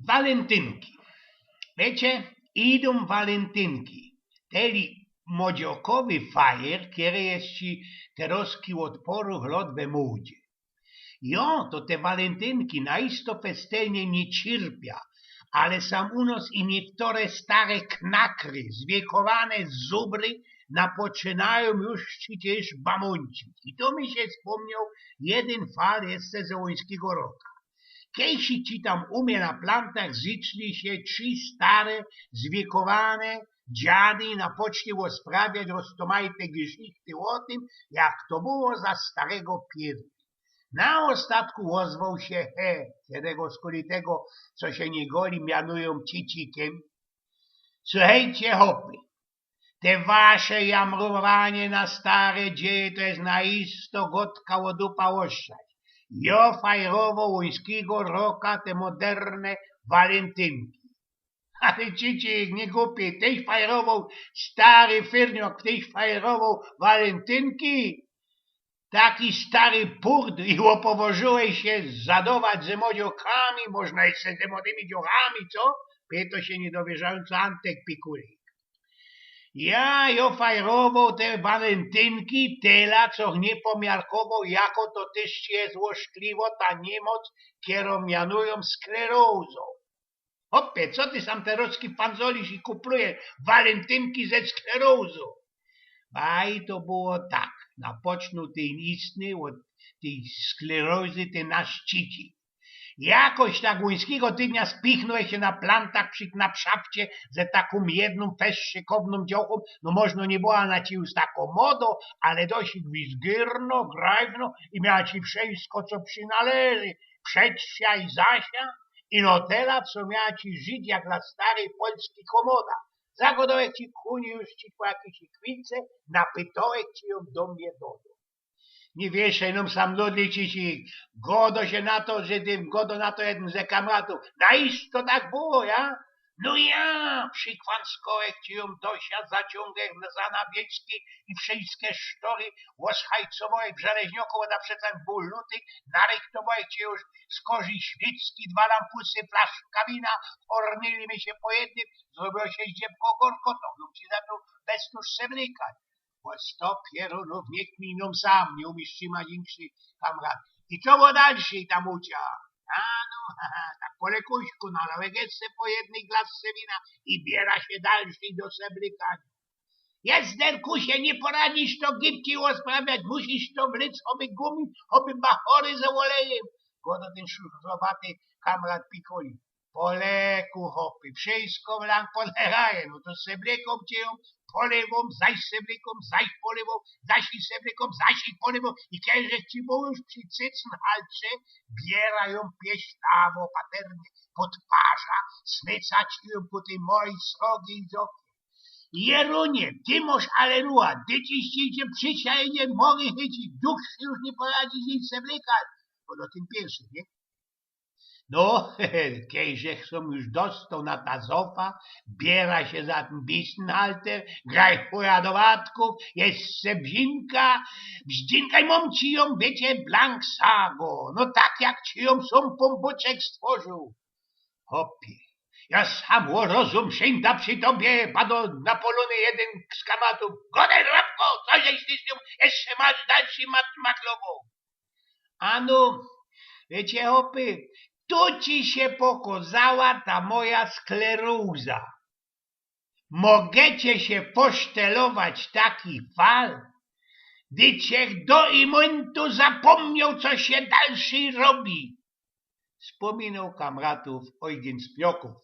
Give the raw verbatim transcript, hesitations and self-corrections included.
Walentynki. Wiycie, idōm walentynki. Teli modziokowy fajer, kery je terozki ôd pŏru lŏt we mōdzie. Jo, to te walentynki na isto festelnie niy cierpia, ale sam u nŏs i niektōre stare knakry, zwiykowane zubry, napoczynajōm już ci tyż bamōncić. I tu mi sie spōmnioł jedyn fal jeszcze z ôńskigo roka. Kejś ci tam u mie na plantach zeszli sie trzi stare, zwiykowane dziady i napoczli ôsprawiać roztōmajte geszichty ô tym, jak to było za starego piyrdy. Na ôstatku ôzwoł sie he, kerygo skuli tego, co sie niy goli, mianujōm Cicikym. Suchejcie, chopy, te wasze jamrowanie na stare dzieje to je na isto godka ô dupa ôszczać. Jo fajrowoł ôńskigo roka te moderne walentynki. Ale Cicik, niy gupi, tyś fajrowoł, stary fyrniok, tyś fajrowoł walentynki. Taki stary purd i ôpowożyłeś sie zadować ze modziokami, może jeszcze ze młodymi dziołchami, co? Pyto sie niydowierzajōnco Antek Pikulik. Ja, jo fajrowoł te walentynki, tela, co niy pomiarkowoł, jako to tyż je złośliwo ta niymoc, kerōm mianujōm sklerozōm. Chopie, co ty sam terozki fanzolisz i kuplujesz walentynki ze sklerozōm? Baj to było tak, napocznoł tyn istny ôd tyj sklerozy tyn nasz Cicik. Jakoś tak ôńskigo tydnia spichnoł sie na plantach przi knapszafcie ze takōm jednōm fest szykownōm dziołchōm, no może niy była na ci już tako modo, ale dość wizgyrno, grajwno i miała ci wszysko, co przinależy, przedsia i zasia, i no tela, co miała ci żyć jak na stary polski komoda. Zagodołech ci kuni już ci po jakiś kwince, napytołech ci jōm do mie dodōm. Niy wiysz, no sam lodli ci, ci godo sie na to, że tym godo na to jedyn ze kamratōw. Na isto tak było, ja? No ja, przikwanskołech ci jōm do sia, zaciōngech za nawieczki i wszyjske sztory ôzhajcowołech w żeleźniokōw, bo przeca bōł luty, narychtowołech ci już skorzij świycki, dwa lampusy, flaszka wina, kornyli my sie po jednym, zrobiło sie zdziebko gorko, to bym ci zaczōn bez tuż sebrykać. Bo sto pierōnōw niech minōm sam, niy umiysz trzimać inkszyj kamrat. I co było dalszyj tam u cia? A no, ha, ha, tak po lekuśku, nalŏłech jeszcze po jednyj glasce wina i biera sie dalszyj do sebrykaniŏ. Jezderkusie, niy poradzisz to gibki ôsprawiać, musisz to wlyc, choby gumić, choby bachory z ôlejym. Godo tyn szufrowaty kamrat Pikuli. Po leku, chopy, wszysko w lang podleraje, no to sebrykōm ci jōm, polywōm, zaś sebrykōm, zaś polywōm, zaś i sebrykōm, zaś i polywōm i kejże ci było już przi cycynhaltrze, biera jōm pieślawo, opatrnie, pod parza, smyca ci jōm ku tyj mojij srogi i zo. Jerunie, ty mosz aleluja, dyciś ci idzie, przysza idzie, mory chyci, duch już niy poradzi, nic sebrykać, bo do tym piyrszy, niy? No, kejże sam już dostoł na ta zofa, biera sie za tyn bisnhalter, grajchuje do wartkōw, jeszcze bzinka, bzdzinka i mōm ci jōm, wiycie, blank sago, no tak jak ci jōm sam Pōnbōczek stworziōł. Chopie, ja sam ô rozum szynda przi tobie, pado napolōny jedyn z kamratōw. Godej, Rabko, co żeś ty z niōm jeszcze masz dalszyj mat-, matlowoł? Ano, wiycie, chopy, tu ci sie pokŏzała ta moja skleruza. Mogecie sie posztelować takich fal, dyć sie do imyntu zapōmnioł, co sie dalszyj robi. Spōminoł kamratōw Ojgyn z Piokōw.